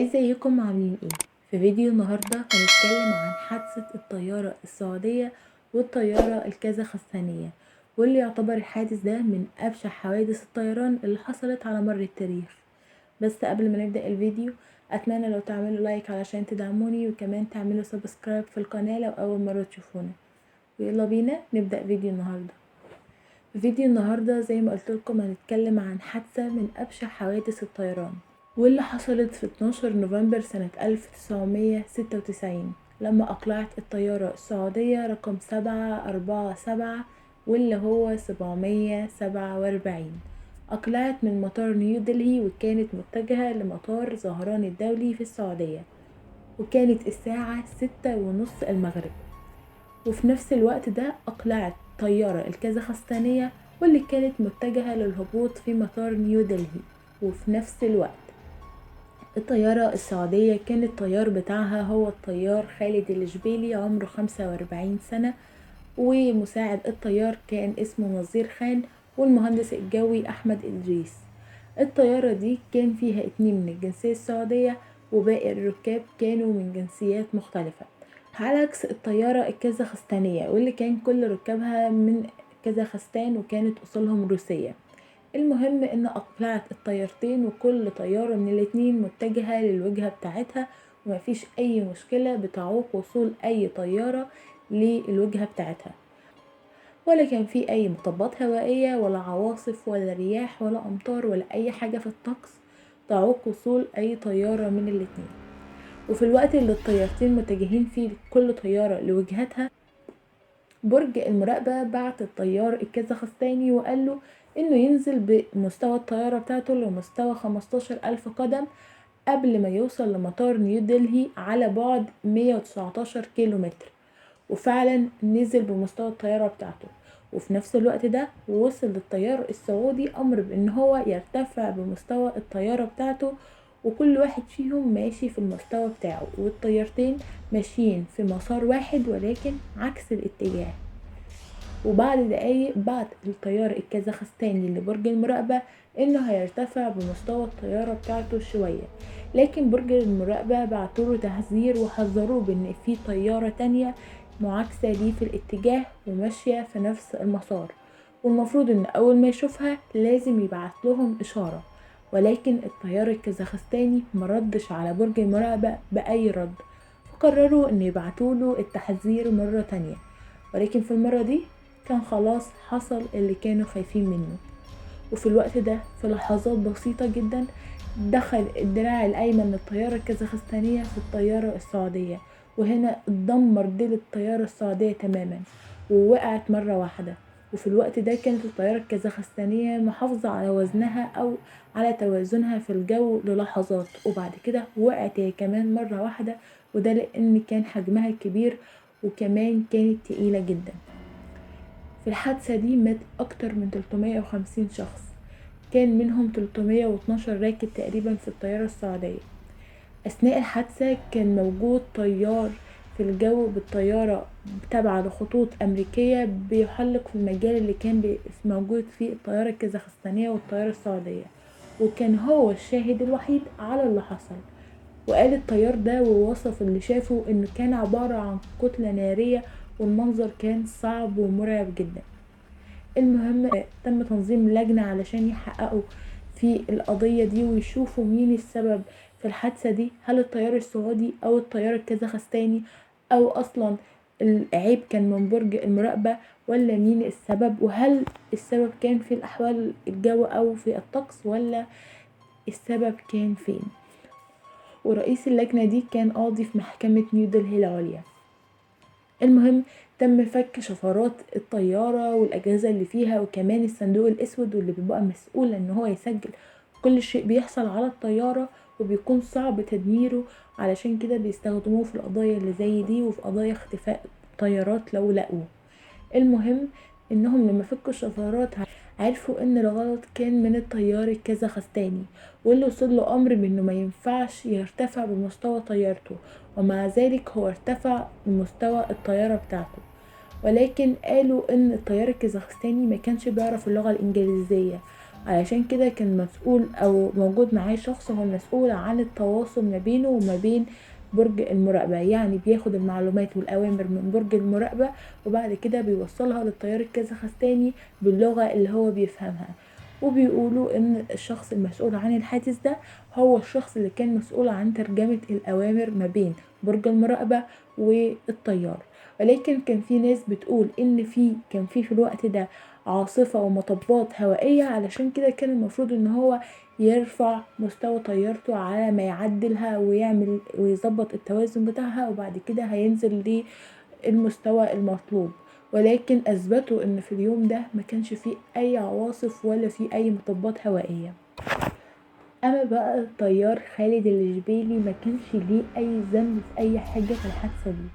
ازيكم عاملين ايه؟ في فيديو النهاردة هنتكلم عن حادثة الطيارة السعودية والطيارة الكازاخستانية، واللي يعتبر الحادث ده من أبشع حوادث الطيران اللي حصلت على مر التاريخ. بس قبل ما نبدأ الفيديو أتمنى لو تعملوا like علشان تدعموني، وكمان تعملوا subscribe في القناة لو أول مرة تشوفونا. ويلا بينا نبدأ فيديو النهاردة. فيديو النهاردة زي ما قلت لكم هنتكلم عن حادثة من أبشع حوادث الطيران، واللي حصلت في 12 نوفمبر سنة 1996 لما أقلعت الطيارة السعودية رقم 747 واللي هو 747. أقلعت من مطار نيو دلهي وكانت متجهة لمطار زهران الدولي في السعودية، وكانت الساعة 6:30 المغرب. وفي نفس الوقت ده أقلعت طيارة الكازاخستانية واللي كانت متجهة للهبوط في مطار نيو دلهي. وفي نفس الوقت الطيارة السعودية كان الطيار بتاعها هو الطيار خالد الجبيلي، عمره 45 سنة، ومساعد الطيار كان اسمه نظير خان، والمهندس الجوي أحمد إدريس. الطيارة دي كان فيها 2 من الجنسية السعودية، وباقي الركاب كانوا من جنسيات مختلفة، على عكس الطيارة الكازاخستانية واللي كان كل ركابها من كازاخستان وكانت أصولهم روسية. المهم ان اقلعت الطيارتين، وكل طيارة من الاتنين متجهة للوجهة بتاعتها، ومفيش اي مشكلة بتعوق وصول اي طيارة للوجهة بتاعتها، ولا كان في اي مطبات هوائية ولا عواصف ولا رياح ولا امطار ولا اي حاجة في الطقس تعوق وصول اي طيارة من الاتنين. وفي الوقت اللي الطيارتين متجهين فيه كل طيارة لوجهتها، برج المراقبة بعت الطيار الكازاخستاني وقال له انه ينزل بمستوى الطيارة بتاعته لمستوى 15,000 قدم قبل ما يوصل لمطار نيو دلهي على بعد 119 كيلو متر. وفعلا نزل بمستوى الطيارة بتاعته. وفي نفس الوقت ده وصل للطيار السعودي امر بان هو يرتفع بمستوى الطيارة بتاعته، وكل واحد فيهم ماشي في المستوى بتاعه، والطيارتين ماشيين في مسار واحد ولكن عكس الاتجاه. وبعد دقايق بعت الطيار الكازاخستاني لبرج المراقبة انه هيرتفع بمستوى الطيارة بتاعته شوية، لكن برج المراقبة بعتوله تحذير وحذروه بان في طيارة تانية معاكسة ليه في الاتجاه وماشية في نفس المسار، والمفروض ان اول ما يشوفها لازم يبعت لهم اشارة. ولكن الطيار الكازاخستاني مردش على برج المراقبة بأي رد، فقرروا ان يبعتوله التحذير مرة تانية، ولكن في المرة دي كان خلاص حصل اللي كانوا خايفين منه. وفي الوقت ده في لحظات بسيطة جدا دخل الدراع الأيمن للطيارة الكازاخستانية في الطيارة السعودية، وهنا اتدمر ديل الطيارة السعودية تماما ووقعت مرة واحدة. وفي الوقت ده كانت الطيارة الكازاخستانية محافظة على وزنها أو على توازنها في الجو للحظات، وبعد كده وقعت هي كمان مرة واحدة، وده لأن كان حجمها كبير وكمان كانت تقيلة جدا. في الحادثة دي مات أكتر من 350 شخص، كان منهم 312 راكب تقريبا في الطيارة السعودية. أثناء الحادثة كان موجود طيار في الجو بالطيارة تابعة لخطوط أمريكية بيحلق في المجال اللي كان موجود فيه الطيارة الكازاخستانية والطيارة السعودية، وكان هو الشاهد الوحيد على اللي حصل. وقال الطيار ده ووصف اللي شافه إنه كان عبارة عن كتلة نارية، والمنظر كان صعب ومرعب جدا. المهم تم تنظيم لجنة علشان يحققوا في القضية دي ويشوفوا مين السبب في الحادثة دي، هل الطيار السعودي أو الطيار الكازاخستاني، أو أصلا العيب كان من برج المراقبة، ولا مين السبب، وهل السبب كان في الأحوال الجو أو في الطقس، ولا السبب كان فين. ورئيس اللجنة دي كان قاضي في محكمة نيو دلهي العليا. المهم تم فك شفرات الطيارة والأجهزة اللي فيها، وكمان الصندوق الأسود واللي بيبقى مسؤول ان هو يسجل كل شيء بيحصل على الطيارة وبيكون صعب تدميره، علشان كده بيستخدموه في القضايا اللي زي دي وفي قضايا اختفاء طيارات لو لقوه. المهم انهم لما فكوا الشفرات عرفوا ان الغلط كان من الطيار الكازاخستاني، واللي وصل له امر بانه ما ينفعش يرتفع بمستوى طيارته، ومع ذلك هو ارتفع بمستوى الطيارة بتاعته. ولكن قالوا ان الطيار الكازاخستاني ما كانش بيعرف اللغة الانجليزية، علشان كده كان مسؤول او موجود معاه شخص هو المسؤول عن التواصل ما بينه وما بين برج المراقبة، يعني بياخد المعلومات والأوامر من برج المراقبة وبعد كده بيوصلها للطيار الكازاخستاني باللغة اللي هو بيفهمها. وبيقولوا ان الشخص المسؤول عن الحادث ده هو الشخص اللي كان مسؤول عن ترجمة الأوامر ما بين برج المراقبة والطيار. ولكن كان في ناس بتقول ان كان في الوقت ده عاصفة ومطبات هوائية، علشان كده كان المفروض ان هو يرفع مستوى طيارته على ما يعدلها ويعمل ويظبط التوازن بتاعها، وبعد كده هينزل للمستوى المطلوب. ولكن اثبتوا ان في اليوم ده ما كانش فيه اي عواصف ولا فيه اي مطبات هوائية. اما بقى الطيار خالد الجبيلي ما كانش ليه اي ذنب في اي حاجة في الحادثة دي،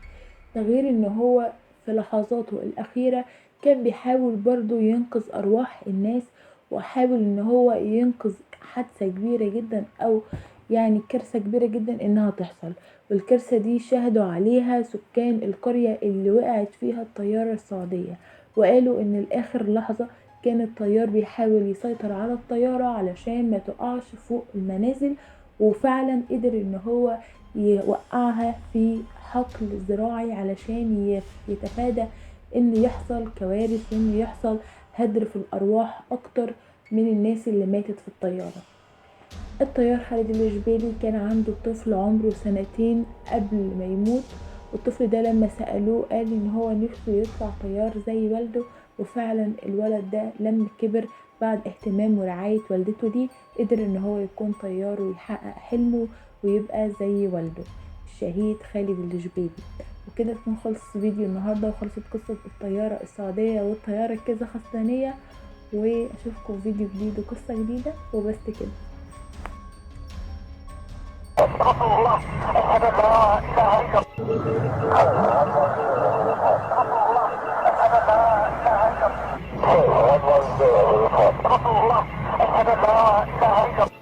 ده غير ان هو في لحظاته الاخيرة كان بيحاول برضو ينقذ ارواح الناس، وحاول ان هو ينقذ حادثة كبيرة جدا او يعني كارثة كبيرة جدا انها تحصل. والكارثة دي شهدوا عليها سكان القرية اللي وقعت فيها الطيارة السعودية، وقالوا ان لاخر لحظة كان الطيار بيحاول يسيطر على الطيارة علشان ما تقعش فوق المنازل، وفعلا قدر ان هو يوقعها في حقل زراعي علشان يتفادى ان يحصل كوارث وان يحصل هدر في الارواح اكتر من الناس اللي ماتت في الطيارة. الطيار خالد الجبيلي كان عنده طفل عمره 2 سنين قبل ما يموت، والطفل ده لما سألوه قال ان هو نفسه يطلع طيار زي والده، وفعلا الولد ده لما كبر بعد اهتمام ورعاية والدته دي قدر ان هو يكون طيار ويحقق حلمه ويبقى زي والده الشهيد خالد الجبيلي. وكده تكون خلص فيديو النهارده وخلصت قصة الطيارة السعودية والطيارة الكازاخستانية، واشوفكم في فيديو جديد وقصة جديدة. وبس كده. رسول الله، أشهد أن لا إله إلا الله، أشهد أن لا إله إلا الله، رسول الله، أشهد أن لا إله إلا الله.